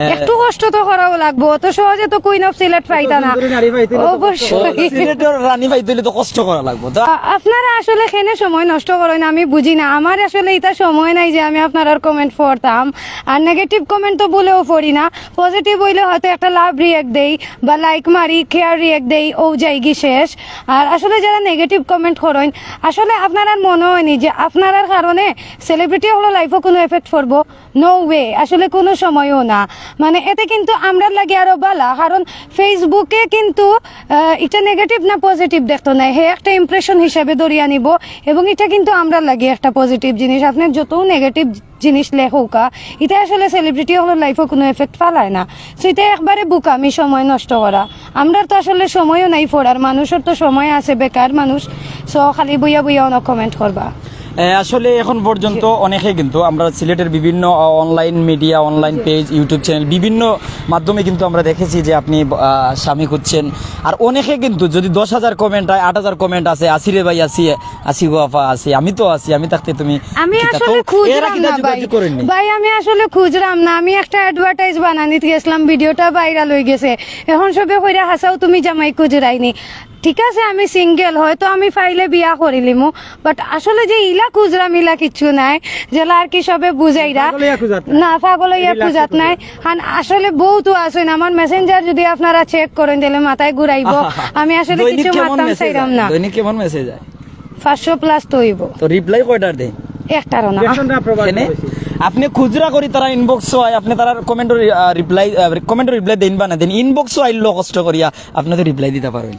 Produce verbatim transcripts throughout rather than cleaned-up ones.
একটু কষ্ট তো করাও লাগবো, অত সহজে তো কুইন অফ সিলেট পাইতা না। সুন্দরী নারী পাইতে হলে তো কষ্ট অবশ্যই। করা লাগবো। সিলেটর রানী পাইতে হলে তো কষ্ট করা লাগবো। তো আ-, আপনারা আসলে কেনে সময় নষ্ট করইন, আমি বুঝি না। আমার আসলে ইতা সময় নাই যে আমি আপনারার কমেন্ট পড়তাম। আর নেগেটিভ কমেন্ট তো ভুলেও পড়ি না, পজিটিভ অইলে হয়তো একটা লাভ রিয়েক্ট দেই বা লাইক মারি, কেয়ার রিয়েক্ট দেই, ও যাইগি শেষ। আর আসলে যারা নেগেটিভ কমেন্ট করইন, আসলে আপনারার মনে অয়নি যে আপনারার কারণে সেলিব্রিটি অকলর লাইফও কুনু এফেক্ট পড়বো? নো ওয়ে, আসলে কুনু সময়ও না। মানে, এতে কিন্তু আমরার লাগি আরো বালা, কারণ ফেসবুকে কিন্তু আহ, ইটা নেগেটিভ না পজিটিভ দেখতো নায়, হে একটা ইমপ্রেশন হিসাবে ধরিয়া নিবো, এবং ইটা কিন্তু আমরার লাগি একটা পজিটিভ জিনিস। আপনে যতউ নেগেটিভ জিনিস লেখউক্কা, ইটা আসলে সেলিব্রিটি অকলর লাইফও কুনু এফেক্ট ফালায় না। সো ইটা একবারে বুকামি, সময় নষ্ট করা। আমরার তো আসলে সময়ও নাই পড়ার, মানুষর তো সময় আছে, বেকার মানুষ। সো খালি বইয়া বইয়া অনো কমেন্ট করবা। এ, আসলে এখন পর্যন্ত অনেকে কিন্তু আমরা সিলেটের বিভিন্ন, আ, online media, online page, YouTube channel, বিভিন্ন মাধ্যমে কিন্তু আমরা দেখেছি যে আপনি, আ, স্বামী খুঁজছেন। আর অনেকে কিন্তু যদি দশ হাজার কমেন্ট হয়, আট হাজার কমেন্ট আছে, "আছি রে ভাই, আছি, আছি গো আপা, আছি, আমি তো আছি, আমি থাকতে তুমি আমি কিতা?" আসলে তো খুঁজরাম এরা কিতা না ভাই। যোগাযোগ করেননি? ভাই, আমি আসলে খুঁজরাম না। আমি একটা অ্যাডভার্টাইজ বানানিত গেছিলাম, ভিডিওটা ভাইরাল অইগেছে। এখন সবে কইরা, "হাছাউ তুমি জামাই খুঁজরায়নি।" ঠিক আছে, আমি সিঙ্গেল, হয়তো আমি পাইলে বিয়া করিলিমু, বাট আসলে যে ইলা খুঁজরাম, ইলা কিচ্ছু নাই, যেলা আর কি সবে বুঝাইরা। পাগল অইয়া খুঁজাত নাই। না, পাগল অইয়া এগুলা খুঁজাত খুঁজরাম। নাই। কারণ আসলে বউত আছইন, আমার মেসেঞ্জার যদি আপনারা চেক করইন, তাইলে মাথায় ঘুরাইবো। আমি আসলে দৈনিক কিছু কেমন মারতাম মেসেজ চাইরাম আয়? না। দৈনিক কেমন মেসেজ আয়? পাঁচশো প্লাস তো অইবো। তো রিপ্লাই কয়টার দেন? একটারও না। কেনে? আপনে খুচরা করি তারা ইনবক্সো আয়, আপনে তারার কমেন্টর, আ, রিপ্লাই, আ, কমেন্টর রিপ্লাই দেইন বা না দেইন, ইনবক্সো আইলো কষ্ট করিয়া, আপনে তো রিপ্লাই দিতা পারইন।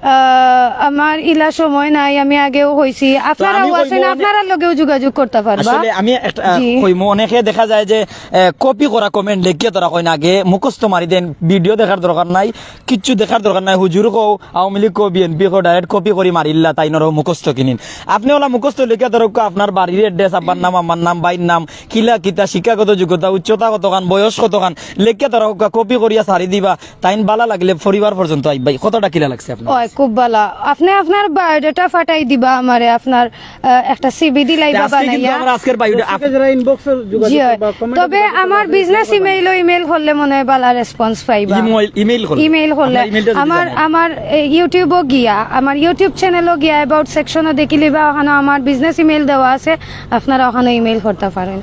আহ, আমার ইলা সময় নাই, আমি আগেও কইছি। আপনারাও আমি আছইন, কইমু অনে-, আপনারার লগেও যোগাযোগ করতা পারবা। আসলে আমি একটা, আহ, জি। কইমু, অনেকে দেখা যায় যে, আহ, কপি করা কমেন্ট লেখিয়া তারা কইন আগে মুখস্থ মারি দেন, ভিডিও দেখার দরকার নাই, কিচ্ছু দেখার দরকার নাই। হুজুর কও, আওয়ামী লীগ কও, বিএনপি কও, ডাইরেক্ট কপি করি মারিল্লা, তাইনরও মুখস্থ কিনিন। আপনে অলা মুখস্থ লেখিয়া তারা কও, আপনার বাড়ির অ্যাড্রেস, আব্বার নাম, আম্মার নাম, ভাইর নাম, কিলা কিতা, শিক্ষাগত যোগ্যতা, উচ্চতা কতখান, বয়স কতখান, লেখিয়া তারা কও, কপি করিয়া ছাড়ি দিবা। তাইন বালা লাগলে পরিবার পর্যন্ত আইবা। কতটা কিলা লাগছে আপনার? অয়, খুব বালা। আপনে আপনার বায়োডাটা ফাটাই দিবা আমারে, আপনার, আহ, একটা সিভি দিলাইবা আজকে কিন্তু বানাইয়া। আমার আজকের বায়োডাটা দর্শকে যারা ইনবক্সে যোগাযোগ জি অয়। করবা, কমেন্টে তবে যোগাযোগ করবা, আমার আপনি বিজনেস কিভাবে ইমেইলও, ইমেইল করলে মনে অয় বালা রেসপন্স পাইবা। ইমেইল, ইমেইল করলে? ইমেইল করলে। আপনার ইমেইলটা যদি আমার, জানাই। আমার, এ, ইউটিউবও গিয়া, আমার ইউটিউব চ্যানেলও গিয়া অ্যাবাউট সেকশনও দেখিলিবা, ওখানো আমার বিজনেস ইমেইল দেওয়া আছে, আপনারা ওখানো ইমেইল করতা পারইন।